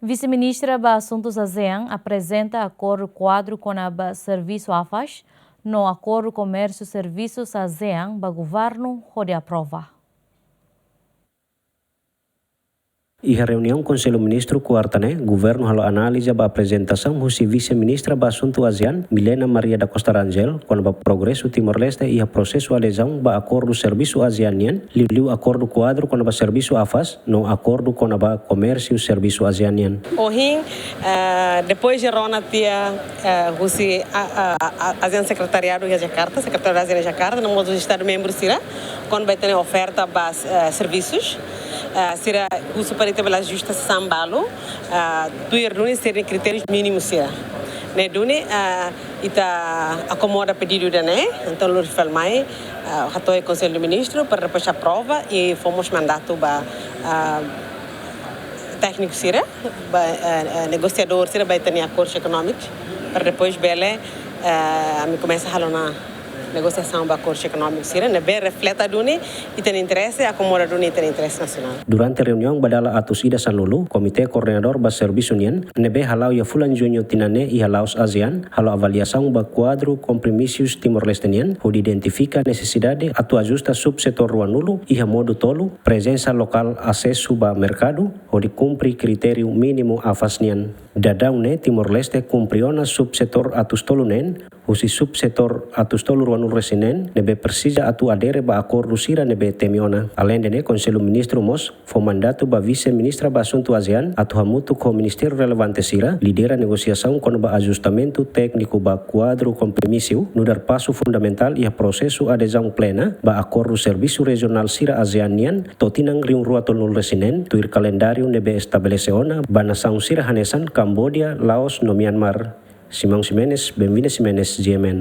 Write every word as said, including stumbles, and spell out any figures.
Vise-Ministra ba Asuntus ASEAN aprezenta akordu kuadru kona-ba servisu AFAS no akordu komérsiu servisus ASEAN ba governu hodi aprova. Iha reuniaun Konsellu Ministru kuarta ne'e, governu halo analiza ba aprezentasaun husi Vise-Ministra ba Asuntu ASEAN, Milena Maria da Costa Rangel, kona-ba progresu Timor-Leste iha prosesu adezaun ba akordu servisu ASEAN nian, liuliu akordu kuadru kona-ba servisu AFAS, no akordu kona-ba komérsiu servisu ASEAN nian. Ohin, eh, depois de rona tiha, eh, husi, a, a, a, ASEAN Sekretariadu iha Jakarta, Sekretariadu ASEAN iha Jakarta, no mós Estadu membru sira, kona-ba ita-nia oferta ba, eh, servisus, eh, sira husu para ita bele ajusta sasán balu, eh, tuir duni sira-nia kritérius mínimus sira. Ne'e duni, eh, ita akomoda pedidu ida-ne'e, entaun lori fali mai, eh, hato'o iha Konsellu Ministru para depois aprova i fó mós mandatu ba, eh, tékniku sira, ba, eh, eh, negosiadór sira ba ita-nia akordu ekonómiku, para depois bele, eh, ami komesa halo ona negosiasaun ba akordu ekonómiku sira, ne'ebé refleta duni ita-nia interese, akomoda duni ita-nia interese nasionál. Durante reuniaun ba dala atus ida sanulu, Komité Koordenadór ba servisu nian, ne'ebé hala'o iha fulan Juñu tinan ne'e iha Laos ASEAN, halo avaliasaun ba kuadru kompromisus Timor-Leste nian, hodi identifika nesesidade atu ajusta subsetór ruanulu iha modu tolu, prezensa lokál, asesu ba merkadu, hodi kumpre kritériu mínimu AFAS nian. Daudaun ne'e Timor-Leste kumpre ona subsetór atus tolu neen, husi subsetór atus tolu ruanulu resin neen, ne'ebé presiza atu adere ba akordu sira ne'ebé temi ona. Aleinde ne'e, Konsellu Ministru mós fó mandatu ba Vise-Ministra ba Asuntu ASEAN atu hamutuk ho ministériu relevante sira lidera negosiasaun kona-ba ajustamentu tékniku ba kuadru kompromisu, nu'udar pasu fundamentál iha prosesu adezaun plena ba akordu servisu rejionál sira ASEAN nian, to'o tinan rihun rua tolunulu resin neen, tuir kalendáriu ne'ebé estabelese ona ba nasaun sira hanesan Kamboja, Laos no Myanmar. Simão Ximenes, Benvinda Ximenes, G M N.